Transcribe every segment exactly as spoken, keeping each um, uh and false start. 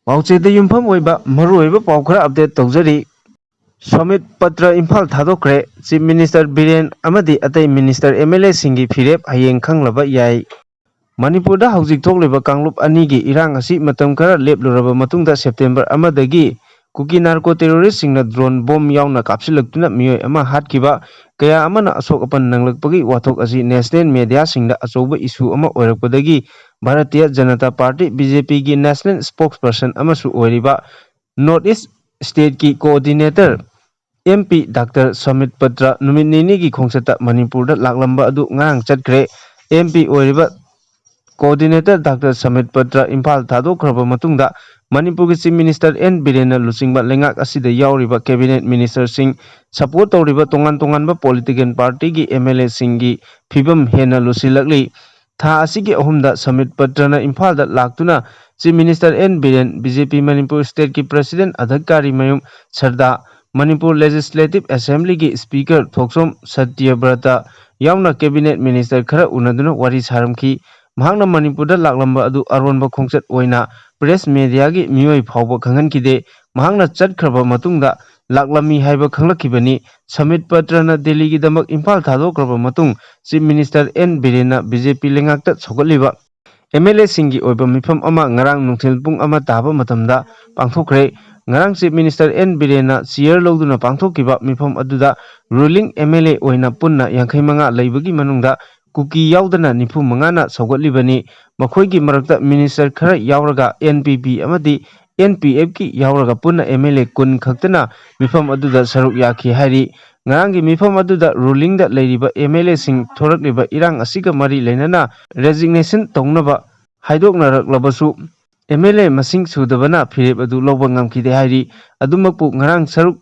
ꯄꯥꯎꯆꯦꯗ ꯌꯨꯝꯐꯝ ꯑꯣꯏꯕ ꯃꯔꯨꯑꯣꯏꯕ ꯄꯥꯎ ꯈꯔ ꯑꯞꯗꯦꯠ ꯇꯧꯖꯔꯤ꯫ ꯁꯃꯤꯠ ꯄꯇ꯭ꯔ ꯏꯝꯐꯥꯜ ꯊꯥꯗꯣꯛꯈ꯭ꯔꯦ꯫ ꯆꯤꯐ ꯃꯤꯅꯤꯁꯇꯔ ꯕꯤꯔꯦꯟ ꯑꯃꯗꯤ ꯑꯇꯩ ꯃꯤꯅꯤꯁꯇꯔ, ꯑꯦꯝ ꯑꯦꯜ ꯑꯦꯁꯤꯡꯒꯤ ꯐꯤꯔꯦꯞ ꯍꯌꯦꯡ ꯈꯪꯂꯕ ꯌꯥꯏ꯫ ꯃꯅꯤꯄꯨꯔꯗ ꯍꯧꯖꯤꯛ ꯊꯣꯛꯂꯤꯕ ꯀꯥꯡꯂꯨꯞ ꯑꯅꯤꯒꯤ ꯏꯔꯥꯡ ꯑꯁꯤ ꯃꯇꯝ ꯈꯔ ꯂꯦꯞꯂꯨꯔꯕ ꯃꯇꯨꯡꯗ ꯁꯦꯞꯇꯦꯝꯕꯔ ꯑꯃꯗꯒꯤ ꯀꯨꯀꯤ ꯅꯥꯔꯀꯣ ꯇꯦꯔꯣꯔꯤꯁꯁꯤꯡꯅ ꯗ꯭ꯔꯣꯟ ꯕꯣꯝ ꯌꯥꯎꯅ ꯀꯥꯞꯁꯤꯜꯂꯛꯇꯨꯅ ꯃꯤꯑꯣꯏ ꯑꯃ ꯍꯥꯠꯈꯤꯕ, ꯀꯌꯥ ꯑꯃꯅ ꯑꯁꯣꯛ ꯑꯄꯟ ꯅꯪꯂꯛꯄꯒꯤ ꯋꯥꯊꯣꯛ ꯑꯁꯤ ꯅꯦꯁꯅꯦꯜ ꯃꯦꯗꯤꯌꯥꯁꯤꯡꯗ ꯑꯆꯧꯕ ꯏꯁꯨ ꯑꯃ ꯑꯣꯏꯔꯛꯄꯗꯒꯤ Bharatiya Janata party, B J ꯄꯤꯒꯤ ꯅꯦꯁꯅꯦꯜ ꯁ꯭ꯄꯣꯛꯁꯄꯔꯁꯟ ꯑꯃꯁꯨ ꯑꯣꯏꯔꯤꯕ ꯅꯣꯔꯠ ꯏꯁ ꯁ꯭ꯇꯦꯠꯀꯤ coordinator M P doctor Samit Patra ꯅꯨꯃꯤꯠ ꯅꯤꯅꯤꯒꯤ ꯈꯣꯡꯆꯠꯇ ꯃꯅꯤꯄꯨꯔꯗ ꯂꯥꯛꯂꯝꯕ ꯑꯗꯨ ꯉꯔꯥꯡ ꯆꯠꯈ꯭ꯔꯦ꯫ ꯑꯦꯝ ꯄꯤ ꯑꯣꯏꯔꯤꯕ ꯀꯣꯑꯣꯔꯗꯤꯅꯦꯇꯔ ꯗꯥꯛꯇꯔ ꯁꯃꯤꯠ ꯄꯇ꯭ꯔ ꯏꯝꯐꯥꯜ ꯊꯥꯗꯣꯛꯈ꯭ꯔꯕ ꯃꯇꯨꯡꯗ ꯃꯅꯤꯄꯨꯔꯒꯤ ꯆꯤꯐ ꯃꯤꯅꯤꯁꯇꯔ ꯑꯦꯟ ꯕꯤꯔꯦꯟꯅ ꯂꯨꯆꯤꯡꯕ ꯂꯩꯉꯥꯛ ꯑꯁꯤꯗ ꯌꯥꯎꯔꯤꯕ ꯀꯦꯕꯤꯅꯦꯠ ꯃꯤꯅꯤꯁꯇꯔꯁꯤꯡ, ꯁꯄꯣꯔꯠ ꯇꯧꯔꯤꯕ ꯇꯣꯉꯥꯟ ꯇꯣꯉꯥꯟꯕ ꯄꯣꯂꯤꯇꯤꯀꯦꯜ ꯄꯥꯔꯇꯤꯒꯤ ꯑꯦꯝ ꯑꯦꯜ ꯑꯦꯁꯤꯡꯒꯤ ꯐꯤꯕꯝ ꯍꯦꯟꯅ ꯂꯨꯁꯤꯜꯂꯛꯂꯤ꯫ ꯊꯥ ꯑꯁꯤꯒꯤ ꯑꯍꯨꯝꯗ ꯁꯃꯤꯠ ꯄꯇ꯭ꯔꯅ ꯏꯝꯐꯥꯜꯗ ꯂꯥꯛꯇꯨꯅ chief minister N Biren, B J P Manipur ꯁ꯭ꯇꯦꯠꯀꯤ ꯄ꯭ꯔꯁꯤꯗꯦꯟ ꯑꯙꯀꯥꯔꯤ ꯃꯌꯨꯝ ꯁꯔꯗꯥ, ꯃꯅꯤꯄꯨꯔ ꯂꯦꯖꯤꯁꯂꯦꯇꯤꯚ ꯑꯦꯁꯦꯝꯕ꯭ꯂꯤꯒꯤ ꯁ꯭ꯄꯤꯀꯔ ꯊꯣꯛꯆꯣꯝ ꯁꯇ꯭ꯌꯕ꯭ꯔꯇ ꯌꯥꯎꯅ ꯀꯦꯕꯤꯅꯦꯠ ꯃꯤꯅꯤꯁꯇꯔ ꯈꯔ ꯎꯅꯗꯨꯅ ꯋꯥꯔꯤ ꯁꯥꯔꯝꯈꯤ꯫ ꯃꯍꯥꯛꯅ ꯃꯅꯤꯄꯨꯔꯗ ꯂꯥꯛꯂꯝꯕ ꯑꯗꯨ ꯑꯔꯣꯟꯕ ꯈꯣꯡꯆꯠ ꯑꯣꯏꯅ ꯄ꯭ꯔꯦꯁ ꯃꯦꯗꯤꯌꯥꯒꯤ ꯃꯤꯑꯣꯏ ꯐꯥꯎꯕ ꯈꯪꯍꯟꯈꯤꯗꯦ꯫ ꯃꯍꯥꯛꯅ ꯆꯠꯈ꯭ꯔꯕ ꯃꯇꯨꯡꯗ ꯂꯥꯛꯂꯝꯃꯤ ꯍꯥꯏꯕ ꯈꯪꯂꯛꯈꯤꯕꯅꯤ꯫ ꯁꯃꯤꯠ ꯄꯇ꯭ꯔꯅ ꯗꯦꯜꯂꯤꯒꯤꯗꯃꯛ ꯏꯝꯐꯥꯜ ꯊꯥꯗꯣꯛꯈ꯭ꯔꯕ ꯃꯇꯨꯡ ꯆꯤꯐ ꯃꯤꯅꯤꯁꯇꯔ ꯑꯦꯟ ꯕꯤꯔꯦꯟꯅ ꯕꯤ ꯖꯦ ꯄꯤ ꯂꯩꯉꯥꯛꯇ ꯁꯧꯒꯠꯂꯤꯕ ꯑꯦꯝ ꯑꯦꯜ ꯑꯦꯁꯤꯡꯒꯤ ꯑꯣꯏꯕ ꯃꯤꯐꯝ ꯑꯃ ꯉꯔꯥꯡ ꯅꯨꯡꯊꯤꯜ ꯄꯨꯡ ꯑꯃ ꯇꯥꯕ ꯃꯇꯝꯗ ꯄꯥꯡꯊꯣꯛꯈ꯭ꯔꯦ꯫ ꯉꯔꯥꯡ ꯆꯤꯐ ꯃꯤꯅꯤꯁꯇꯔ ꯑꯦꯟ ꯕꯤꯔꯦꯟꯅ ꯆꯤꯌꯔ ꯂꯧꯗꯨꯅ ꯄꯥꯡꯊꯣꯛꯈꯤꯕ ꯃꯤꯐꯝ ꯑꯗꯨꯗ ꯔꯨꯂꯤꯡ ꯑꯦꯝ ꯑꯦꯜ ꯑꯦ ꯑꯣꯏꯅ ꯄꯨꯟꯅ ꯌꯥꯡꯈꯩ ꯃꯉꯥ ꯂꯩꯕꯒꯤ ꯃꯅꯨꯡꯗ ꯀꯨꯀꯤ ꯌꯥꯎꯗꯅ ꯅꯤꯐꯨ ꯃꯉꯥꯅ ꯁꯧꯒꯠꯂꯤꯕꯅꯤ꯫ ꯃꯈꯣꯏꯒꯤ ꯃꯔꯛꯇ ꯃꯤꯅꯤꯁꯇꯔ ꯈꯔ ꯌꯥꯎꯔꯒ ꯑꯦꯟ ꯄꯤ ꯄꯤ ꯑꯃꯗꯤ ꯑꯦꯟ ꯄꯤ ꯑꯦꯐꯀꯤ ꯌꯥꯎꯔꯒ ꯄꯨꯟꯅ ꯑꯦꯝ ꯑꯦꯜ ꯑꯦ ꯀꯨꯟ ꯈꯛꯇꯅ ꯃꯤꯐꯝ ꯑꯗꯨꯗ ꯁꯔꯨꯛ ꯌꯥꯈꯤ ꯍꯥꯏꯔꯤ꯫ ꯉꯔꯥꯡꯒꯤ ꯃꯤꯐꯝ ꯑꯗꯨꯗ ꯔꯨꯂꯤꯡꯗ ꯂꯩꯔꯤꯕ ꯑꯦꯝ ꯑꯦꯜ ꯑꯦꯁꯤꯡ ꯊꯣꯔꯛꯂꯤꯕ ꯏꯔꯥꯡ ꯑꯁꯤꯒ ꯃꯔꯤ ꯂꯩꯅꯅ ꯔꯦꯖꯤꯒꯅꯦꯁꯟ ꯇꯧꯅꯕ ꯍꯥꯏꯗꯣꯛꯅꯔꯛꯂꯕꯁꯨ, ꯑꯦꯝ ꯑꯦꯜ ꯑꯦ ꯃꯁꯤꯡ ꯁꯨꯗꯕꯅ ꯐꯤꯔꯦꯞ ꯑꯗꯨ ꯂꯧꯕ ꯉꯝꯈꯤꯗꯦ ꯍꯥꯏꯔꯤ꯫ ꯑꯗꯨꯃꯛꯄꯨ, ꯉꯔꯥꯡ ꯁꯔꯨꯛ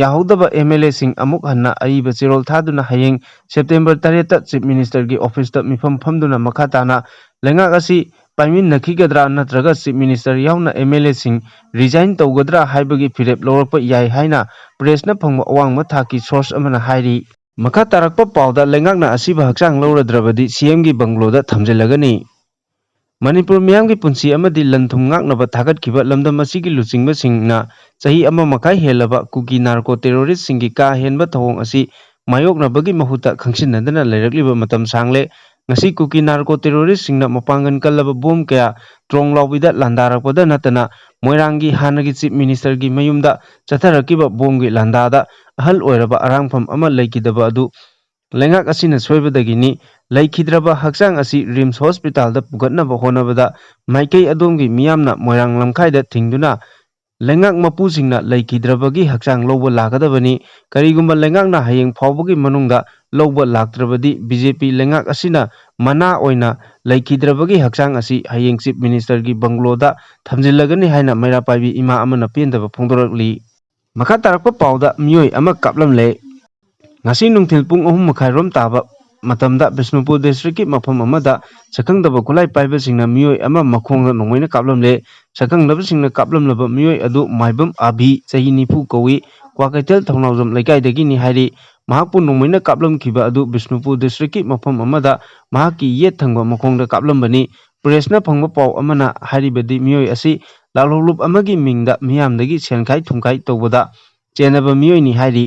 ꯌꯥꯍꯧꯗꯕ ꯑꯦꯝ ꯑꯦꯜ ꯑꯦꯁꯤꯡ ꯑꯃꯨꯛ ꯍꯟꯅ ꯑꯏꯕ ꯆꯦꯔꯣꯜ ꯊꯥꯗꯨꯅ ꯍꯌꯦꯡ ꯁꯦꯞꯇꯦꯝꯕꯔ ꯇꯔꯦꯠꯇ ꯆꯤꯐ ꯃꯤꯅꯤꯁꯇꯔꯒꯤ ꯑꯣꯐꯤꯁꯇ ꯃꯤꯐꯝ ꯐꯝꯗꯨꯅ ꯃꯈꯥ ꯇꯥꯅ ꯂꯩꯉꯥꯛ ꯑꯁꯤ ꯄꯥꯏꯃꯤꯟꯅꯈꯤꯒꯗ꯭ꯔꯥ ꯅꯠꯇ꯭ꯔꯒ ꯆꯤꯐ ꯃꯤꯅꯤꯁꯇꯔ ꯌꯥꯎꯅ ꯑꯦꯝ ꯑꯦꯜ ꯑꯦꯁꯤꯡ ꯔꯤꯖꯥꯏꯟ ꯇꯧꯒꯗ꯭ꯔꯥ ꯍꯥꯏꯕꯒꯤ ꯐꯤꯔꯦꯞ ꯂꯧꯔꯛꯄ ꯌꯥꯏ ꯍꯥꯏꯅ ꯄ꯭ꯔꯦꯁꯅ ꯐꯪꯕ ꯑꯋꯥꯡꯕ ꯊꯥꯛꯀꯤ ꯁꯣꯔꯁ ꯑꯃꯅ ꯍꯥꯏꯔꯤ꯫ ꯃꯈꯥ ꯇꯥꯔꯛꯄ ꯄꯥꯎꯗ, ꯂꯩꯉꯥꯛꯅ ꯑꯁꯤꯕ ꯍꯛꯆꯥꯡ ꯂꯧꯔꯗ꯭ꯔꯕꯗꯤ ꯁꯤ ꯑꯦꯝꯒꯤ ꯕꯪꯒ꯭ꯂꯣꯗ ꯊꯝꯖꯤꯜꯂꯒꯅꯤ꯫ ꯃꯅꯤꯄꯨꯔ ꯃꯤꯌꯥꯝꯒꯤ ꯄꯨꯟꯁꯤ ꯑꯃꯗꯤ ꯂꯟ ꯊꯨꯝ ꯉꯥꯛꯅꯕ ꯊꯥꯒꯠꯈꯤꯕ ꯂꯝꯗꯝ ꯑꯁꯤꯒꯤ ꯂꯨꯆꯤꯡꯕꯁꯤꯡꯅ ꯆꯍꯤ ꯑꯃ ꯃꯈꯥꯏ ꯍꯦꯜꯂꯕ ꯀꯨꯀꯤ ꯅꯥꯔꯀꯣ ꯇꯦꯔꯣꯔꯤꯁꯁꯤꯡꯒꯤ ꯀꯥ ꯍꯦꯟꯕ ꯊꯧꯑꯣꯡ ꯑꯁꯤ ꯃꯥꯌꯣꯛꯅꯕꯒꯤ ꯃꯍꯨꯠꯇ ꯈꯪꯁꯤꯟꯅꯗꯅ ꯂꯩꯔꯛꯂꯤꯕ ꯃꯇꯝ ꯁꯥꯡꯂꯦ꯫ ꯉꯁꯤ ꯀꯨꯀꯤ ꯅꯥꯔꯀꯣ ꯇꯦꯔꯣꯔꯤꯁꯁꯤꯡꯅ ꯃꯄꯥꯡꯒꯜ ꯀꯜꯂꯕ ꯕꯣꯝ ꯀꯌꯥ ꯇ꯭ꯔꯣꯡ ꯂꯥꯎꯕꯤꯗ ꯂꯥꯟꯗꯥꯔꯛꯄꯗ ꯅꯠꯇꯅ ꯃꯣꯏꯔꯥꯡꯒꯤ ꯍꯥꯟꯅꯒꯤ ꯆꯤꯐ ꯃꯤꯅꯤꯁꯇꯔꯒꯤ ꯃꯌꯨꯝꯗ ꯆꯠꯊꯔꯛꯈꯤꯕ ꯕꯣꯝꯒꯤ ꯂꯥꯟꯗꯥꯗ ꯑꯍꯜ ꯑꯣꯏꯔꯕ ꯑꯔꯥꯡꯐꯝ ꯑꯃ ꯂꯩꯈꯤꯗꯕ ꯑꯗꯨ ꯂꯩꯉꯥꯛ ꯑꯁꯤꯅ ꯁꯣꯏꯕꯗꯒꯤꯅꯤ꯫ ꯂꯩꯈꯤꯗ꯭ꯔꯕ ꯍꯛꯆꯥꯡ ꯑꯁꯤ ꯔꯤꯝꯁ ꯍꯣꯁꯄꯤꯇꯥꯜꯗ ꯄꯨꯈꯠꯅꯕ ꯍꯣꯠꯅꯕꯗ ꯃꯥꯏꯀꯩ ꯑꯗꯣꯝꯒꯤ ꯃꯤꯌꯥꯝꯅ ꯃꯣꯏꯔꯥꯡ ꯂꯝꯈꯥꯏꯗ ꯊꯤꯡꯗꯨꯅ ꯂꯩꯉꯥꯛ ꯃꯄꯨꯁꯤꯡꯅ ꯂꯩꯈꯤꯗ꯭ꯔꯕꯒꯤ ꯍꯛꯆꯥꯡ ꯂꯧꯕ ꯂꯥꯛꯀꯗꯕꯅꯤ꯫ ꯀꯔꯤꯒꯨꯝꯕ ꯂꯩꯉꯥꯛꯅ ꯍꯌꯦꯡ ꯐꯥꯎꯕꯒꯤ ꯃꯅꯨꯡꯗ ꯂꯧꯕ ꯂꯥꯛꯇ꯭ꯔꯕꯗꯤ ꯕꯤ ꯖꯦ ꯄꯤ ꯂꯩꯉꯥꯛ ꯑꯁꯤꯅ ꯃꯅꯥ ꯑꯣꯏꯅ ꯂꯩꯈꯤꯗ꯭ꯔꯕꯒꯤ ꯍꯛꯆꯥꯡ ꯑꯁꯤ ꯍꯌꯦꯡ ꯆꯤꯐ ꯃꯤꯅꯤꯁꯇꯔꯒꯤ ꯕꯪꯒ꯭ꯂꯣꯗ ꯊꯝꯖꯤꯜꯂꯒꯅꯤ ꯍꯥꯏꯅ ꯃꯩꯔꯥ ꯄꯥꯏꯕꯤ ꯏꯃꯥ ꯑꯃꯅ ꯄꯦꯟꯗꯕ ꯐꯣꯡꯗꯣꯔꯛꯂꯤ꯫ ꯃꯈꯥ ꯇꯥꯔꯛꯄ ꯄꯥꯎꯗ ꯃꯤꯑꯣꯏ ꯑꯃ ꯀꯥꯞꯂꯝꯂꯦ꯫ ꯉꯁꯤ ꯅꯨꯡꯊꯤꯜ ꯄꯨꯡ ꯑꯍꯨꯝ ꯃꯈꯥꯏꯔꯣꯝ ꯇꯥꯕ ꯃꯇꯝꯗ ꯕꯤꯁꯅꯨꯄꯨꯔ ꯗꯤꯁꯇ꯭ꯔꯤꯛꯀꯤ ꯃꯐꯝ ꯑꯃꯗ ꯁꯛꯈꯪꯗꯕ ꯈꯨꯠꯂꯥꯏ ꯄꯥꯏꯕꯁꯤꯡꯅ ꯃꯤꯑꯣꯏ ꯑꯃ ꯃꯈꯣꯡꯗ ꯅꯣꯡꯃꯩꯅ ꯀꯥꯞꯂꯝꯂꯦ꯫ ꯁꯛꯈꯪꯗꯕꯁꯤꯡꯅ ꯀꯥꯞꯂꯝꯂꯕ ꯃꯤꯑꯣꯏ ꯑꯗꯨ ꯃꯥꯏꯕꯝ ꯑꯥꯕꯤ, ꯆꯍꯤ ꯅꯤꯐꯨ ꯀꯧꯏ, ꯀ꯭ꯋꯥꯀꯩꯊꯦꯜ ꯊꯧꯅꯥꯎꯖꯝ ꯂꯩꯀꯥꯏꯗꯒꯤꯅꯤ ꯍꯥꯏꯔꯤ꯫ ꯃꯍꯥꯛꯄꯨ ꯅꯣꯡꯃꯩꯅ ꯀꯥꯞꯂꯝꯈꯤꯕ ꯑꯗꯨ ꯕꯤꯁꯅꯨꯄꯨꯔ ꯗꯤꯁꯇ꯭ꯔꯤꯛꯀꯤ ꯃꯐꯝ ꯑꯃꯗ ꯃꯍꯥꯛꯀꯤ ꯌꯦꯠ ꯊꯪꯕ ꯃꯈꯣꯡꯗ ꯀꯥꯞꯂꯝꯕꯅꯤ꯫ ꯄ꯭ꯔꯦꯁꯅ ꯐꯪꯕ ꯄꯥꯎ ꯑꯃꯅ ꯍꯥꯏꯔꯤꯕꯗꯤ ꯃꯤꯑꯣꯏ ꯑꯁꯤ ꯂꯥꯜꯍꯧꯂꯨꯞ ꯑꯃꯒꯤ ꯃꯤꯡꯗ ꯃꯤꯌꯥꯝꯗꯒꯤ ꯁꯦꯟꯈꯥꯏ ꯊꯨꯝꯈꯥꯏ ꯇꯧꯕꯗ ꯆꯦꯟꯅꯕ ꯃꯤꯑꯣꯏꯅꯤ ꯍꯥꯏꯔꯤ꯫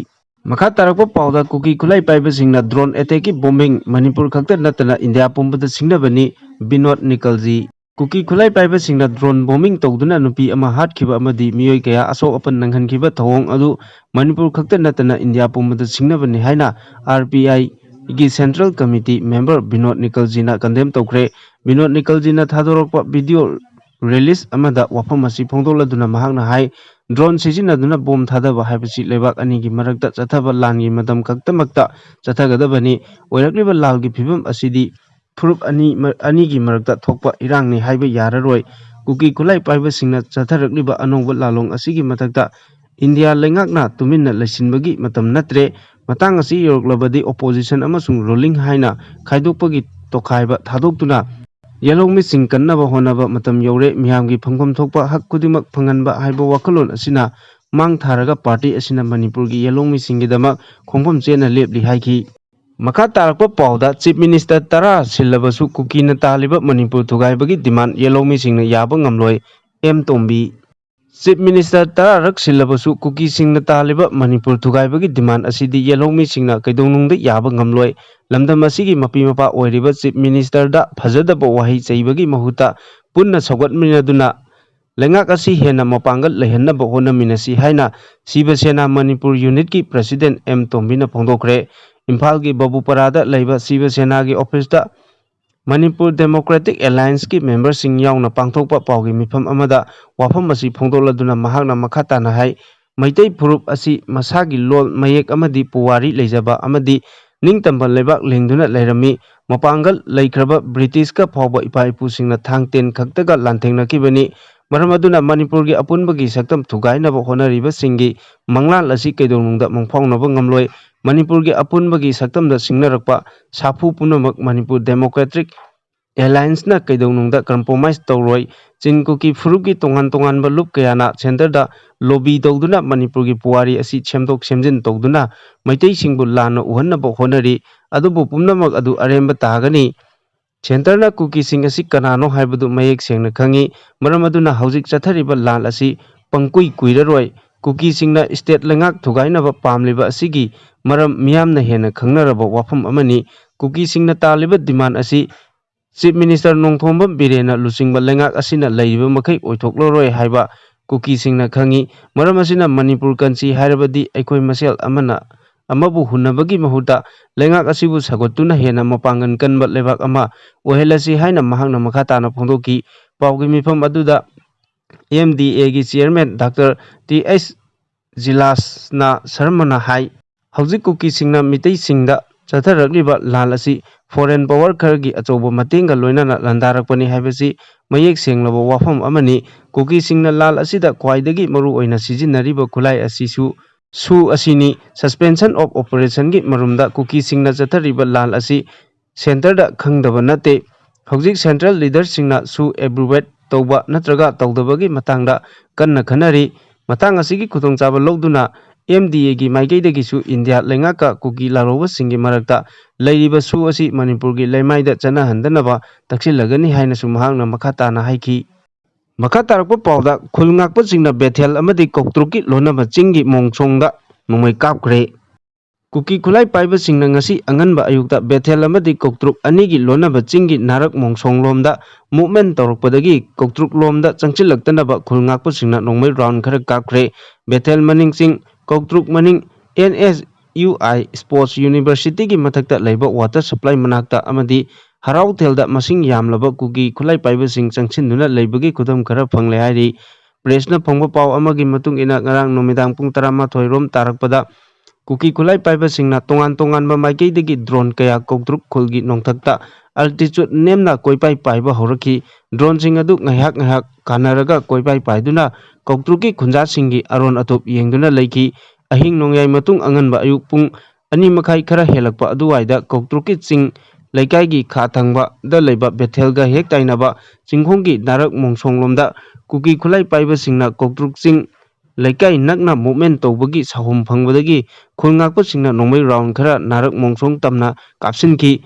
ꯃꯈꯥ ꯇꯥꯔꯛꯄ ꯄꯥꯎꯗ ꯀꯨꯀꯤ ꯈꯨꯠꯂꯥꯏ ꯄꯥꯏꯕꯁꯤꯡꯅ ꯗ꯭ꯔꯣꯟ ꯑꯦꯇꯦꯛꯀꯤ ꯕꯣꯝꯕꯤꯡ ꯃꯅꯤꯄꯨꯔ ꯈꯛꯇ ꯅꯠꯇꯅ ꯏꯟꯗꯤꯌꯥ ꯄꯨꯝꯕꯗ ꯁꯤꯡꯅꯕꯅꯤ꯫ ꯕꯤꯅꯣꯗ ꯅꯤꯀꯜꯖꯤ꯫ ꯀꯨꯀꯤ ꯈꯨꯠꯂꯥꯏ ꯄꯥꯏꯕꯁꯤꯡꯅ ꯗ꯭ꯔꯣꯟ ꯕꯣꯝꯕꯤꯡ ꯇꯧꯗꯨꯅ ꯅꯨꯄꯤ ꯑꯃ ꯍꯥꯠꯈꯤꯕ ꯑꯃꯗꯤ ꯃꯤꯑꯣꯏ ꯀꯌꯥ ꯑꯁꯣꯛ ꯑꯄꯟ ꯅꯪꯍꯟꯈꯤꯕ ꯊꯧꯑꯣꯡ ꯑꯗꯨ ꯃꯅꯤꯄꯨꯔ ꯈꯛꯇ ꯅꯠꯇꯅ ꯏꯟꯗꯤꯌꯥ ꯄꯨꯝꯕꯗ ꯁꯤꯡꯅꯕꯅꯤ ꯍꯥꯏꯅ ꯑꯥꯔ ꯄꯤ ꯑꯥꯏꯒꯤ central committee member Vinod ꯅꯤꯀꯜꯖꯤꯅ condemn ꯇꯧꯈ꯭ꯔꯦ꯫ ꯕꯤꯅꯣꯗ ꯅꯤꯀꯜꯖꯤꯅ ꯊꯥꯗꯣꯔꯛꯄ ꯚꯤꯗꯤꯑꯣ ꯔꯤꯂꯤꯁ ꯑꯃꯗ ꯋꯥꯐꯝ ꯑꯁꯤ ꯐꯣꯡꯗꯣꯛꯂꯗꯨꯅ ꯃꯍꯥꯛꯅ ꯍꯥꯏ, ꯗ꯭ꯔꯣꯟ ꯁꯤꯖꯤꯟꯅꯗꯨꯅ ꯕꯣꯝ ꯊꯥꯗꯕ ꯍꯥꯏꯕꯁꯤ ꯂꯩꯕꯥꯛ ꯑꯅꯤꯒꯤ ꯃꯔꯛꯇ ꯆꯠꯊꯕ ꯂꯥꯟꯒꯤ ꯃꯇꯝ ꯈꯛꯇꯃꯛꯇ ꯆꯠꯊꯒꯗꯕꯅꯤ꯫ ꯑꯣꯏꯔꯛꯂꯤꯕ ꯂꯥꯜꯒꯤ ꯐꯤꯕꯝ ꯑꯁꯤꯗꯤ ꯐꯨꯔꯨꯞ ꯑꯅꯤ, ꯑꯅꯤꯒꯤ ꯃꯔꯛꯇ ꯊꯣꯛꯄ ꯏꯔꯥꯡꯅꯤ ꯍꯥꯏꯕ ꯌꯥꯔꯔꯣꯏ꯫ ꯀꯨꯀꯤ ꯈꯨꯠꯂꯥꯏ ꯄꯥꯏꯕꯁꯤꯡꯅ ꯆꯠꯊꯔꯛꯂꯤꯕ ꯑꯅꯧꯕ ꯂꯥꯂꯣꯡ ꯑꯁꯤꯒꯤ ꯃꯊꯛꯇ ꯏꯟꯗꯤꯌꯥ ꯂꯩꯉꯥꯛꯅ ꯇꯨꯃꯤꯟꯅ ꯂꯩꯁꯤꯟꯕꯒꯤ ꯃꯇꯝ ꯅꯠꯇ꯭ꯔꯦ꯫ ꯃꯇꯥꯡ ꯑꯁꯤ ꯌꯧꯔꯛꯂꯕꯗꯤ ꯑꯣꯄꯣꯖꯤꯁꯟ ꯑꯃꯁꯨꯡ ꯔꯨꯂꯤꯡ ꯍꯥꯏꯅ ꯈꯥꯏꯗꯣꯛꯄꯒꯤ ꯇꯣꯈꯥꯏꯕ ꯊꯥꯗꯣꯛꯇꯨꯅ ꯌꯦꯜꯍꯧꯃꯤꯁꯤꯡ ꯀꯟꯅꯕ ꯍꯣꯠꯅꯕ ꯃꯇꯝ ꯌꯧꯔꯦ꯫ ꯃꯤꯌꯥꯝꯒꯤ ꯐꯪꯐꯝ ꯊꯣꯛꯄ ꯍꯛ ꯈꯨꯗꯤꯡꯃꯛ ꯐꯪꯍꯟꯕ ꯍꯥꯏꯕ ꯋꯥꯈꯜꯂꯣꯟ ꯑꯁꯤꯅ ꯃꯥꯡ ꯊꯥꯔꯒ ꯄꯥꯔꯇꯤ ꯑꯁꯤꯅ ꯃꯅꯤꯄꯨꯔꯒꯤ ꯌꯦꯜꯍꯧꯃꯤꯁꯤꯡꯒꯤꯗꯃꯛ ꯈꯣꯡꯐꯝ ꯆꯦꯠꯅ ꯂꯦꯞꯂꯤ ꯍꯥꯏꯈꯤ꯫ ꯃꯈꯥ ꯇꯥꯔꯛꯄ ꯄꯥꯎꯗ, ꯆꯤꯐ ꯃꯤꯅꯤꯁꯇꯔ ꯇꯔꯥ ꯁꯤꯜꯂꯕꯁꯨ ꯀꯨꯀꯤꯅ ꯇꯥꯜꯂꯤꯕ ꯃꯅꯤꯄꯨꯔ ꯊꯨꯒꯥꯏꯕꯒꯤ ꯗꯤꯃꯥꯟ ꯌꯦꯜꯍꯧꯃꯤꯁꯤꯡꯅ ꯌꯥꯕ ꯉꯝꯂꯣꯏ, ꯑꯦꯝ ꯇꯣꯝꯕꯤ꯫ ꯆꯤꯐ ꯃꯤꯅꯤꯁꯇꯔ ꯇꯔꯥꯔꯛ ꯁꯤꯜꯂꯕꯁꯨ ꯀꯨꯀꯤꯁꯤꯡꯅ ꯇꯥꯜꯂꯤꯕ ꯃꯅꯤꯄꯨꯔ ꯊꯨꯒꯥꯏꯕꯒꯤ ꯗꯤꯃꯥꯟ ꯑꯁꯤꯗꯤ ꯌꯦꯜꯍꯧꯃꯤꯁꯤꯡꯅ ꯀꯩꯗꯧꯅꯨꯡꯗ ꯌꯥꯕ ꯉꯝꯂꯣꯏ꯫ ꯂꯝꯗꯝ ꯑꯁꯤꯒꯤ ꯃꯄꯤ ꯃꯄꯥ ꯑꯣꯏꯔꯤꯕ ꯆꯤꯐ ꯃꯤꯅꯤꯁꯇꯔꯗ ꯐꯖꯗꯕ ꯋꯥꯍꯩ ꯆꯩꯕꯒꯤ ꯃꯍꯨꯠꯇ ꯄꯨꯟꯅ ꯁꯧꯒꯠꯃꯤꯟꯅꯗꯨꯅ ꯂꯩꯉꯥꯛ ꯑꯁꯤ ꯍꯦꯟꯅ ꯃꯄꯥꯡꯒꯜ ꯂꯩꯍꯟꯅꯕ ꯍꯣꯠꯅꯃꯤꯟꯅꯁꯤ ꯍꯥꯏꯅ ꯁꯤꯕ ꯁꯦꯅꯥ ꯃꯅꯤꯄꯨꯔ ꯌꯨꯅꯤꯠꯀꯤ ꯄ꯭ꯔꯁꯤꯗꯦꯟ ꯑꯦꯝ ꯇꯣꯝꯕꯤꯅ ꯐꯣꯡꯗꯣꯛꯈ꯭ꯔꯦ꯫ ꯏꯝꯐꯥꯜꯒꯤ ꯕꯕꯨꯄꯔꯥꯗ ꯂꯩꯕ ꯁꯤꯕ ꯁꯦꯅꯥꯒꯤ ꯑꯣꯐꯤꯁꯇ ꯃꯅꯤꯄꯨꯔ ꯗꯦꯃꯣꯀ꯭ꯔꯦꯇꯤꯛ ꯑꯦꯂꯥꯌꯟꯁꯀꯤ ꯃꯦꯝꯕꯔꯁꯤꯡ ꯌꯥꯎꯅ ꯄꯥꯡꯊꯣꯛꯄ ꯄꯥꯎꯒꯤ ꯃꯤꯐꯝ ꯑꯃꯗ ꯋꯥꯐꯝ ꯑꯁꯤ ꯐꯣꯡꯗꯣꯛꯂꯗꯨꯅ ꯃꯍꯥꯛꯅ ꯃꯈꯥ ꯇꯥꯅ ꯍꯥꯏ, ꯃꯩꯇꯩ ꯐꯨꯔꯨꯞ ꯑꯁꯤ ꯃꯁꯥꯒꯤ ꯂꯣꯜ, ꯃꯌꯦꯛ ꯑꯃꯗꯤ ꯄꯨꯋꯥꯔꯤ ꯂꯩꯖꯕ ꯑꯃꯗꯤ ꯅꯤꯡꯇꯝꯕ ꯂꯩꯕꯥꯛ ꯂꯤꯡꯗꯨꯅ ꯂꯩꯔꯝꯃꯤ꯫ ꯃꯄꯥꯡꯒꯜ ꯂꯩꯈ꯭ꯔꯕ ꯕ꯭ꯔꯤꯇꯤꯁꯀ ꯐꯥꯎꯕ ꯏꯄꯥ ꯏꯄꯨꯁꯤꯡꯅ ꯊꯥꯡ ꯇꯦꯟ ꯈꯛꯇꯒ ꯂꯥꯟꯊꯦꯡꯅꯈꯤꯕꯅꯤ꯫ ꯃꯔꯝ ꯑꯗꯨꯅ ꯃꯅꯤꯄꯨꯔꯒꯤ ꯑꯄꯨꯟꯕꯒꯤ ꯁꯛꯇꯝ ꯊꯨꯒꯥꯏꯅꯕ ꯍꯣꯠꯅꯔꯤꯕꯁꯤꯡꯒꯤ ꯃꯪꯂꯥꯟ ꯑꯁꯤ ꯀꯩꯗꯧꯅꯨꯡꯗ ꯃꯪꯐꯥꯎꯅꯕ ꯉꯝꯂꯣꯏ꯫ ꯃꯅꯤꯄꯨꯔꯒꯤ ꯑꯄꯨꯟꯕꯒꯤ ꯁꯛꯇꯝꯗ ꯁꯤꯡꯅꯔꯛꯄ ꯁꯥꯐꯨ ꯄꯨꯝꯅꯃꯛ ꯃꯅꯤꯄꯨꯔ ꯗꯦꯃꯣꯀ꯭ꯔꯦꯇꯤꯛ ꯑꯦꯂꯥꯌꯟꯁꯅ ꯀꯩꯗꯧꯅꯨꯡꯗ ꯀꯝꯄ꯭ꯔꯣꯃꯥꯏꯁ ꯇꯧꯔꯣꯏ꯫ ꯆꯤꯟ ꯀꯨꯀꯤ ꯐꯨꯔꯨꯞꯀꯤ ꯇꯣꯉꯥꯟ ꯇꯣꯉꯥꯟꯕ ꯂꯨꯞ ꯀꯌꯥꯅ ꯁꯦꯟꯇꯔꯗ ꯂꯣꯕꯤ ꯇꯧꯗꯨꯅ ꯃꯅꯤꯄꯨꯔꯒꯤ ꯄꯨꯋꯥꯔꯤ ꯑꯁꯤ ꯁꯦꯝꯗꯣꯛ ꯁꯦꯝꯖꯤꯟ ꯇꯧꯗꯨꯅ ꯃꯩꯇꯩꯁꯤꯡꯕꯨ ꯂꯥꯟꯅ ꯎꯍꯟꯅꯕ ꯍꯣꯠꯅꯔꯤ꯫ ꯑꯗꯨꯕꯨ ꯄꯨꯝꯅꯃꯛ ꯑꯗꯨ ꯑꯔꯦꯝꯕ ꯇꯥꯒꯅꯤ꯫ ꯁꯦꯟꯇꯔꯅ ꯀꯨꯀꯤꯁꯤꯡ ꯑꯁꯤ ꯀꯅꯥꯅꯣ ꯍꯥꯏꯕꯗꯨ ꯃꯌꯦꯛ ꯁꯦꯡꯅ ꯈꯪꯏ꯫ ꯃꯔꯝ ꯑꯗꯨꯅ ꯍꯧꯖꯤꯛ ꯆꯠꯊꯔꯤꯕ ꯂꯥꯟ ꯑꯁꯤ ꯄꯪꯀꯨꯏ ꯀꯨꯏꯔꯔꯣꯏ꯫ ꯀꯨꯀꯤꯁꯤꯡꯅ ꯁ꯭ꯇꯦꯠ ꯂꯩꯉꯥꯛ ꯊꯨꯒꯥꯏꯅꯕ ꯄꯥꯝꯂꯤꯕ ꯑꯁꯤꯒꯤ ꯃꯔꯝ ꯃꯤꯌꯥꯝꯅ ꯍꯦꯟꯅ ꯈꯪꯅꯔꯕ ꯋꯥꯐꯝ ꯑꯃꯅꯤ꯫ ꯀꯨꯀꯤꯁꯤꯡꯅ ꯇꯥꯜꯂꯤꯕ ꯗꯤꯃꯥꯟ ꯑꯁꯤ ꯆꯤꯐ ꯃꯤꯅꯤꯁꯇꯔ ꯅꯣꯡꯊꯣꯝꯕꯝ ꯕꯤꯔꯦꯟꯅ ꯂꯨꯆꯤꯡꯕ ꯂꯩꯉꯥꯛ ꯑꯁꯤꯅ ꯂꯩꯔꯤꯕ ꯃꯈꯩ ꯑꯣꯏꯊꯣꯛꯂꯔꯣꯏ ꯍꯥꯏꯕ ꯀꯨꯀꯤꯁꯤꯡꯅ ꯈꯪꯏ꯫ ꯃꯔꯝ ꯑꯁꯤꯅ ꯃꯅꯤꯄꯨꯔ ꯀꯟꯁꯤ ꯍꯥꯏꯔꯕꯗꯤ ꯑꯩꯈꯣꯏ ꯃꯁꯦꯜ ꯑꯃꯅ ꯑꯃꯕꯨ ꯍꯨꯟꯅꯕꯒꯤ ꯃꯍꯨꯠꯇ ꯂꯩꯉꯥꯛ ꯑꯁꯤꯕꯨ ꯁꯥꯒꯠꯇꯨꯅ ꯍꯦꯟꯅ ꯃꯄꯥꯡꯒꯜ ꯀꯟꯕ ꯂꯩꯕꯥꯛ ꯑꯃ ꯑꯣꯏꯍꯜꯂꯁꯤ ꯍꯥꯏꯅ ꯃꯍꯥꯛꯅ ꯃꯈꯥ ꯇꯥꯅ ꯐꯣꯡꯗꯣꯛꯈꯤ꯫ ꯄꯥꯎꯒꯤ ꯃꯤꯐꯝ ꯑꯗꯨꯗ ꯑꯦꯝ ꯗꯤ ꯑꯦꯒꯤ ꯆꯤꯌꯔꯃꯦꯟ ꯗꯥꯛꯇꯔ ꯇꯤ ꯑꯩꯆ ꯖꯤꯂꯥꯁꯅꯥ ꯁꯔꯃꯅ ꯍꯥꯏ, ꯍꯧꯖꯤꯛ ꯀꯨꯀꯤꯁꯤꯡꯅ ꯃꯤꯇꯩꯁꯤꯡꯗ ꯆꯠꯊꯔꯛꯂꯤꯕ ꯂꯥꯟ ꯑꯁꯤ ꯐꯣꯔꯦꯟ ꯄꯋꯥꯔ ꯈꯔꯒꯤ ꯑꯆꯧꯕ ꯃꯇꯦꯡꯒ ꯂꯣꯏꯅꯅ ꯂꯥꯟꯗꯥꯔꯛꯄꯅꯤ ꯍꯥꯏꯕꯁꯤ ꯃꯌꯦꯛ ꯁꯦꯡꯂꯕ ꯋꯥꯐꯝ ꯑꯃꯅꯤ꯫ ꯀꯨꯀꯤꯁꯤꯡꯅ ꯂꯥꯟ ꯑꯁꯤꯗ ꯈ꯭ꯋꯥꯏꯗꯒꯤ ꯃꯔꯨꯑꯣꯏꯅ ꯁꯤꯖꯤꯟꯅꯔꯤꯕ ꯈꯨꯠꯂꯥꯏ ꯑꯁꯤꯁꯨ ꯁꯨ ꯑꯁꯤꯅꯤ꯫ Suspension of Operationꯒꯤ ꯃꯔꯨꯝꯗ ꯀꯨꯀꯤꯁꯤꯡꯅ ꯆꯠꯊꯔꯤꯕ ꯂꯥꯟ ꯑꯁꯤ ꯁꯦꯟꯇꯔꯗ ꯈꯪꯗꯕ ꯅꯠꯇꯦ꯫ ꯍꯧꯖꯤꯛ ꯁꯦꯟꯇ꯭ꯔꯦꯜ ꯂꯤꯗꯔꯁꯤꯡꯅ ꯁꯨ ꯑꯦꯕ꯭ꯔꯨꯕꯦꯠ ꯇꯧꯕ ꯅꯠꯇ꯭ꯔꯒ ꯇꯧꯗꯕꯒꯤ ꯃꯇꯥꯡꯗ ꯀꯟꯅ ꯈꯟꯅꯔꯤ꯫ ꯃꯇꯥꯡ ꯑꯁꯤꯒꯤ ꯈꯨꯗꯣꯡꯆꯥꯕ ꯂꯧꯗꯨꯅ ꯑꯦꯝ ꯗꯤ ꯑꯦꯒꯤ ꯃꯥꯏꯀꯩꯗꯒꯤꯁꯨ ꯏꯟꯗꯤꯌꯥ ꯂꯩꯉꯥꯛꯀ ꯀꯨꯀꯤ ꯂꯥꯜꯍꯧꯕꯁꯤꯡꯒꯤ ꯃꯔꯛꯇ ꯂꯩꯔꯤꯕ ꯁꯨ ꯑꯁꯤ ꯃꯅꯤꯄꯨꯔꯒꯤ ꯂꯩꯃꯥꯏꯗ ꯆꯠꯅꯍꯟꯗꯅꯕ ꯇꯛꯁꯤꯜꯂꯒꯅꯤ ꯍꯥꯏꯅꯁꯨ ꯃꯍꯥꯛꯅ ꯃꯈꯥ ꯇꯥꯅ ꯍꯥꯏꯈꯤ꯫ ꯃꯈꯥ ꯇꯥꯔꯛꯄ ꯄꯥꯎꯗ, ꯈꯨꯜ ꯉꯥꯛꯄꯁꯤꯡꯅ ꯕꯦꯊꯦꯜ ꯑꯃꯗꯤ ꯀꯧꯇ꯭ꯔꯨꯛꯀꯤ ꯂꯣꯟꯅꯕ ꯆꯤꯡꯒꯤ ꯃꯣꯡꯁꯣꯡꯗ ꯅꯣꯡꯃꯩ ꯀꯥꯞꯈ꯭ꯔꯦ꯫ ꯀꯨꯀꯤ ꯈꯨꯠꯂꯥꯏ ꯄꯥꯏꯕꯁꯤꯡꯅ ꯉꯁꯤ ꯑꯉꯟꯕ ꯑꯌꯨꯛꯇ ꯕꯦꯊꯦꯜ ꯑꯃꯗꯤ ꯀꯧꯇ꯭ꯔꯨꯛ ꯑꯅꯤꯒꯤ ꯂꯣꯟꯅꯕ ꯆꯤꯡꯒꯤ ꯅꯥꯔꯛ ꯃꯣꯡꯁꯣꯡ ꯂꯣꯝꯗ movement ꯇꯧꯔꯛꯄꯗꯒꯤ ꯀꯧꯇ꯭ꯔꯨꯛ ꯂꯣꯝꯗ ꯆꯪꯁꯤꯜꯂꯛꯇꯅꯕ ꯈꯨꯜ ꯉꯥꯛꯄꯁꯤꯡꯅ ꯅꯣꯡꯃꯩ round ꯈꯔ ꯀꯥꯞꯈ꯭ꯔꯦ꯫ ꯕꯦꯊꯦꯜ ꯃꯅꯤꯡ ꯆꯤꯡ, ꯀꯧꯇ꯭ꯔꯨꯛ ꯃꯅꯤꯡ, N S U I Sports Universityꯒꯤ ꯃꯊꯛꯇ ꯂꯩꯕ water supply ꯃꯅꯥꯛꯇ ꯑꯃꯗꯤ ꯍꯔꯥꯎꯊꯦꯜꯗ ꯃꯁꯤꯡ ꯌꯥꯝꯂꯕ ꯀꯨꯀꯤ ꯈꯨꯠꯂꯥꯏ ꯄꯥꯏꯕꯁꯤꯡ ꯆꯪꯁꯤꯟꯗꯨꯅ ꯂꯩꯕꯒꯤ ꯈꯨꯗꯝ ꯈꯔ ꯐꯪꯂꯦ ꯍꯥꯏꯔꯤ꯫ Pressꯅ ꯐꯪꯕ ꯄꯥꯎ ꯑꯃꯒꯤ ꯃꯇꯨꯡ ꯏꯟꯅ, ꯉꯔꯥꯡ ꯅꯨꯃꯤꯗꯥꯡ ꯄꯨꯡ ꯇꯔꯥꯃꯥꯊꯣꯏ ꯔꯣꯝ ꯇꯥꯔꯛꯄꯗ ꯀꯨꯀꯤ ꯈꯨꯠꯂꯥꯏ ꯄꯥꯏꯕꯁꯤꯡꯅ ꯇꯣꯉꯥꯟ ꯇꯣꯉꯥꯟꯕ ꯃꯥꯏꯀꯩꯗꯒꯤ drone ꯀꯌꯥ ꯀꯧꯇ꯭ꯔꯨꯛ ꯈꯨꯜꯒꯤ ꯅꯣꯡꯊꯛꯇ altitude ꯅꯦꯝꯅ ꯀꯣꯏꯄꯥꯏ ꯄꯥꯏꯕ ꯍꯧꯔꯛꯈꯤ꯫ Droneꯁꯤꯡ ꯑꯗꯨ ꯉꯥꯏꯍꯥꯛ ꯉꯥꯏꯍꯥꯛ ꯀꯥꯟꯅꯔꯒ ꯀꯣꯏꯄꯥꯏ ꯄꯥꯏꯗꯨꯅ ꯀꯧꯇ꯭ꯔꯨꯛꯀꯤ ꯈꯨꯟꯖꯥꯁꯤꯡꯒꯤ ꯑꯔꯣꯟ ꯑꯊꯨꯞ ꯌꯦꯡꯗꯨꯅ ꯂꯩꯈꯤ꯫ ꯑꯍꯤꯡ ꯅꯣꯡꯌꯥꯏ ꯃꯇꯨꯡ ꯑꯉꯟꯕ ꯑꯌꯨꯛ ꯄꯨꯡ ꯑꯅꯤ ꯃꯈꯥꯏ ꯈꯔ ꯍꯦꯜꯂꯛꯄ ꯑꯗꯨꯋꯥꯏꯗ ꯀꯧꯇ꯭ꯔꯨꯛꯀꯤ ꯆꯤꯡ ꯂꯩꯀꯥꯏꯒꯤ ꯈꯥ ꯊꯪꯕꯗ ꯂꯩꯕ ꯕꯦꯊꯦꯜꯒ ꯍꯦꯛ ꯇꯥꯏꯅꯕ ꯆꯤꯡꯈꯣꯡꯒꯤ ꯅꯥꯔꯛ ꯃꯣꯡꯁꯣꯡꯂꯣꯝꯗ ꯀꯨꯀꯤ ꯈꯨꯠꯂꯥꯏ ꯄꯥꯏꯕꯁꯤꯡꯅ ꯀꯧꯇ꯭ꯔꯨꯛ ꯆꯤꯡ ꯂꯩꯀꯥꯏ ꯅꯛꯅ movement ꯇꯧꯕꯒꯤ ꯁꯥꯍꯨꯝ ꯐꯪꯕꯗꯒꯤ ꯈꯨꯜ ꯉꯥꯛꯄꯁꯤꯡꯅ ꯅꯣꯡꯃꯩ round ꯈꯔ ꯅꯥꯔꯛ ꯃꯣꯡꯁꯣꯡ ꯇꯝꯅ ꯀꯥꯞꯁꯤꯟꯈꯤ꯫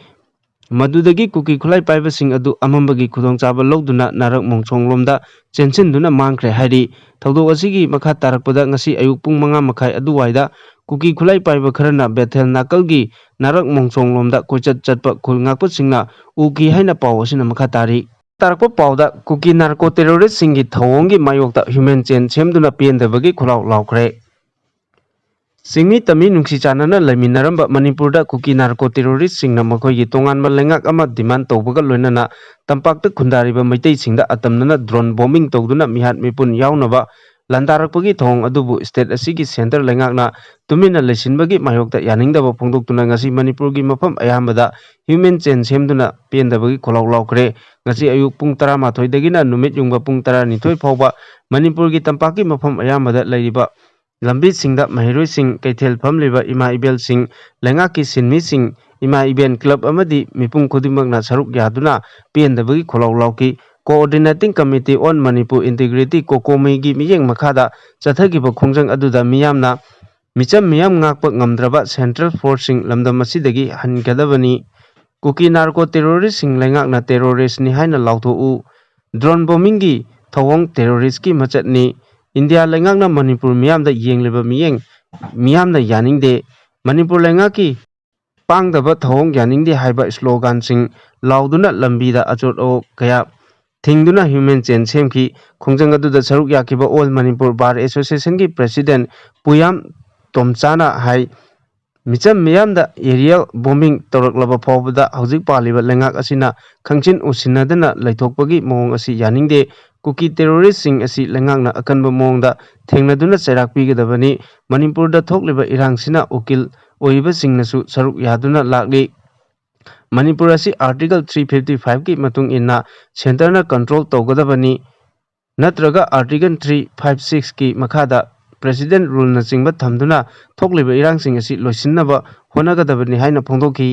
ꯃꯗꯨꯗꯒꯤ ꯀꯨꯀꯤ ꯈꯨꯠꯂꯥꯏ ꯄꯥꯏꯕꯁꯤꯡ ꯑꯗꯨ ꯑꯃꯝꯕꯒꯤ ꯈꯨꯗꯣꯡꯆꯥꯕ ꯂꯧꯗꯨꯅ ꯅꯥꯔꯛ ꯃꯣꯡꯁꯣꯡꯂꯣꯝꯗ ꯆꯦꯟꯁꯤꯟꯗꯨꯅ ꯃꯥꯡꯈ꯭ꯔꯦ ꯍꯥꯏꯔꯤ꯫ ꯊꯧꯗꯣꯛ ꯑꯁꯤꯒꯤ ꯃꯈꯥ ꯇꯥꯔꯛꯄꯗ ꯉꯁꯤ ꯑꯌꯨꯛ ꯄꯨꯡ ꯃꯉꯥ ꯃꯈꯥꯏ ꯑꯗꯨꯋꯥꯏꯗ ꯀꯨꯀꯤ ꯈꯨꯠꯂꯥꯏ ꯄꯥꯏꯕ ꯈꯔꯅ ꯕꯦꯊꯦꯜ ꯅꯥꯀꯜꯒꯤ ꯅꯥꯔꯛ ꯃꯣꯡꯁꯣꯡꯂꯣꯝꯗ ꯀꯣꯏꯆꯠ ꯆꯠꯄ ꯈꯨꯜ ꯉꯥꯛꯄꯁꯤꯡꯅ ꯎꯈꯤ ꯍꯥꯏꯅ ꯄꯥꯎ ꯑꯁꯤꯅ ꯃꯈꯥ ꯇꯥꯔꯤ꯫ ꯇꯥꯔꯛꯄ ꯄꯥꯎꯗ, ꯀꯨꯀꯤ narco terroristꯁꯤꯡꯒꯤ ꯊꯧꯑꯣꯡꯒꯤ ꯃꯥꯌꯣꯛꯇ human chain ꯁꯦꯝꯗꯨꯅ ꯄꯦꯟꯗꯕꯒꯤ ꯈꯨꯜꯂꯥꯎ ꯂꯥꯎꯈ꯭ꯔꯦ꯫ ꯆꯤꯡꯃꯤ ꯇꯝꯃꯤ ꯅꯨꯡꯁꯤ ꯆꯥꯟꯅꯅ ꯂꯩꯃꯤꯟꯅꯔꯝꯕ ꯃꯅꯤꯄꯨꯔꯗ ꯀꯨꯀꯤ narco terroristꯁꯤꯡꯅ ꯃꯈꯣꯏꯒꯤ ꯇꯣꯉꯥꯟꯕ ꯂꯩꯉꯥꯛ ꯑꯃ demand ꯇꯧꯕꯒ ꯂꯣꯏꯅꯅ ꯇꯝꯄꯥꯛꯇ ꯈꯨꯟꯗꯥꯔꯤꯕ ꯃꯩꯇꯩꯁꯤꯡꯗ ꯑꯇꯝꯅꯅ drone bombing ꯇꯧꯗꯨꯅ ꯃꯤꯍꯥꯠ ꯃꯤꯄꯨꯟ ꯌꯥꯎꯅꯕ ꯂꯥꯟꯗꯥꯔꯛꯄꯒꯤ ꯊꯧꯑꯣꯡ ꯑꯗꯨꯕꯨ state ꯑꯁꯤꯒꯤ centre ꯂꯩꯉꯥꯛꯅ ꯇꯨꯃꯤꯟꯅ ꯂꯩꯁꯤꯟꯕꯒꯤ ꯃꯥꯌꯣꯛꯇ ꯌꯥꯅꯤꯡꯗꯕ ꯐꯣꯡꯗꯣꯛꯇꯨꯅ ꯉꯁꯤ ꯃꯅꯤꯄꯨꯔꯒꯤ ꯃꯐꯝ ꯑꯌꯥꯝꯕꯗ human chain ꯁꯦꯝꯗꯨꯅ ꯄꯦꯟꯗꯕꯒꯤ ꯈꯣꯜꯂꯥꯎ ꯂꯥꯎꯈ꯭ꯔꯦ꯫ ꯉꯁꯤ ꯑꯌꯨꯛ ꯄꯨꯡ ꯇꯔꯥꯃꯥꯊꯣꯏꯗꯒꯤꯅ ꯅꯨꯃꯤꯠ ꯌꯨꯡꯕ ꯄꯨꯡ ꯇꯔꯥꯅꯤꯊꯣꯏ ꯐꯥꯎꯕ ꯃꯅꯤꯄꯨꯔꯒꯤ ꯇꯝꯄꯥꯛꯀꯤ ꯃꯐꯝ ꯑꯌꯥꯝꯕꯗ ꯂꯩꯔꯤꯕ ꯂꯝꯕꯤꯁꯤꯡꯗ ꯃꯍꯩꯔꯣꯏꯁꯤꯡ, ꯀꯩꯊꯦꯜ ꯐꯝꯂꯤꯕ ꯏꯃꯥ ꯏꯕꯦꯜꯁꯤꯡ, ꯂꯩꯉꯥꯛꯀꯤ ꯁꯤꯟꯃꯤꯁꯤꯡ, ꯏꯃꯥ ꯏꯕꯦꯟ club ꯑꯃꯗꯤ ꯃꯤꯄꯨꯝ ꯈꯨꯗꯤꯡꯃꯛꯅ ꯁꯔꯨꯛ ꯌꯥꯗꯨꯅ ꯄꯦꯟꯗꯕꯒꯤ ꯈꯣꯜꯂꯥꯎ ꯂꯥꯎꯈꯤ꯫ Coordinating Committee on Manipur Integrity, COCOMIꯒꯤ ꯃꯤꯠꯌꯦꯡ ꯃꯈꯥꯗ ꯆꯠꯊꯈꯤꯕ ꯈꯣꯡꯖꯪ ꯑꯗꯨꯗ ꯃꯤꯌꯥꯝꯅ ꯃꯤꯆꯝ ꯃꯤꯌꯥꯝ ꯉꯥꯛꯄ ꯉꯝꯗ꯭ꯔꯕ ꯁꯦꯟꯇ꯭ꯔꯦꯜ ꯐꯣꯔꯁꯁꯤꯡ ꯂꯝꯗꯝ ꯑꯁꯤꯗꯒꯤ ꯍꯟꯒꯗꯕꯅꯤ꯫ ꯀꯨꯀꯤ ꯅꯥꯔꯀꯣ ꯇꯦꯔꯣꯔꯤꯁꯁꯤꯡ ꯂꯩꯉꯥꯛꯅ ꯇꯦꯔꯣꯔꯤꯁ꯭ꯠꯅꯤ ꯍꯥꯏꯅ ꯂꯥꯎꯊꯣꯛꯎ꯫ ꯗ꯭ꯔꯣꯟ ꯕꯣꯝꯕꯤꯡꯒꯤ ꯊꯧꯑꯣꯡ ꯇꯦꯔꯣꯔꯤꯁ꯭ꯠꯀꯤ ꯃꯆꯠꯅꯤ꯫ ꯏꯟꯗꯤꯌꯥ ꯂꯩꯉꯥꯛꯅ ꯃꯅꯤꯄꯨꯔ ꯃꯤꯌꯥꯝꯗ ꯌꯦꯡꯂꯤꯕ ꯃꯤꯠꯌꯦꯡ ꯃꯤꯌꯥꯝꯅ ꯌꯥꯅꯤꯡꯗꯦ꯫ ꯃꯅꯤꯄꯨꯔ ꯂꯩꯉꯥꯛꯀꯤ ꯄꯥꯡꯗꯕ ꯊꯧꯑꯣꯡ ꯌꯥꯅꯤꯡꯗꯦ ꯍꯥꯏꯕ ꯁ꯭ꯂꯣꯒꯥꯟꯁꯤꯡ ꯂꯥꯎꯗꯨꯅ ꯂꯝꯕꯤꯗ ꯑꯆꯣꯠ ꯑꯋꯣꯛ ꯀꯌꯥ ꯊꯤꯡꯗꯨꯅ ꯍ꯭ꯌꯨꯃꯦꯟ ꯆꯦꯟ ꯁꯦꯝꯈꯤ꯫ ꯈꯣꯡꯖꯪ ꯑꯗꯨꯗ ꯁꯔꯨꯛ ꯌꯥꯈꯤꯕ ꯑꯣꯜ ꯃꯅꯤꯄꯨꯔ ꯕꯥꯔ ꯑꯦꯁꯣꯁꯤꯌꯦꯁꯟꯒꯤ ꯄ꯭ꯔꯦꯁꯤꯗꯦꯟꯠ ꯄꯨꯌꯥꯝ ꯇꯣꯝꯆꯥꯅ ꯍꯥꯏ, ꯃꯤꯆꯝ ꯃꯤꯌꯥꯝꯗ ꯑꯦꯔꯤꯌꯦꯜ ꯕꯣꯝꯕꯤꯡ ꯇꯧꯔꯛꯂꯕ ꯐꯥꯎꯕꯗ ꯍꯧꯖꯤꯛ ꯄꯥꯜꯂꯤꯕ ꯂꯩꯉꯥꯛ ꯑꯁꯤꯅ ꯈꯪꯆꯤꯟ ꯎꯁꯤꯟꯅꯗꯅ ꯂꯩꯊꯣꯛꯄꯒꯤ ꯃꯑꯣꯡ ꯑꯁꯤ ꯌꯥꯅꯤꯡꯗꯦ꯫ ꯀꯨꯀꯤ ꯇꯦꯔꯣꯔꯤꯁ꯭ꯠꯁꯤꯡ ꯑꯁꯤ ꯂꯩꯉꯥꯛꯅ ꯑꯀꯟꯕ ꯃꯑꯣꯡꯗ ꯊꯦꯡꯅꯗꯨꯅ ꯆꯩꯔꯥꯛ ꯄꯤꯒꯗꯕꯅꯤ꯫ ꯃꯅꯤꯄꯨꯔꯗ ꯊꯣꯛꯂꯤꯕ ꯏꯔꯥꯡꯁꯤꯅ ꯎꯀꯤꯜ ꯑꯣꯏꯔꯤꯕꯁꯤꯡꯅꯁꯨ ꯁꯔꯨꯛ ꯌꯥꯗꯨꯅ ꯂꯥꯛꯂꯤ꯫ ꯃꯅꯤꯄꯨꯔ ꯑꯁꯤ ꯑꯥꯔꯇꯤꯀꯜ ꯊ꯭ꯔꯤ ꯐꯤꯐꯇꯤ ꯐꯥꯏꯚꯀꯤ ꯃꯇꯨꯡ ꯏꯟꯅ ꯁꯦꯟꯇꯔꯅ ꯀꯟꯇ꯭ꯔꯣꯜ ꯇꯧꯒꯗꯕꯅꯤ, ꯅꯠꯇ꯭ꯔꯒ ꯑꯥꯔꯇꯤꯀꯜ ꯊ꯭ꯔꯤ ꯐꯥꯏꯚ ꯁꯤꯛꯁꯀꯤ ꯃꯈꯥꯗ ꯄ꯭ꯔꯦꯁꯤꯗꯦꯟꯠ ꯔꯨꯜꯅꯆꯤꯡꯕ ꯊꯝꯗꯨꯅ ꯊꯣꯛꯂꯤꯕ ꯏꯔꯥꯡꯁꯤꯡ ꯑꯁꯤ ꯂꯣꯏꯁꯤꯟꯅꯕ ꯍꯣꯠꯅꯒꯗꯕꯅꯤ ꯍꯥꯏꯅ ꯐꯣꯡꯗꯣꯛꯈꯤ꯫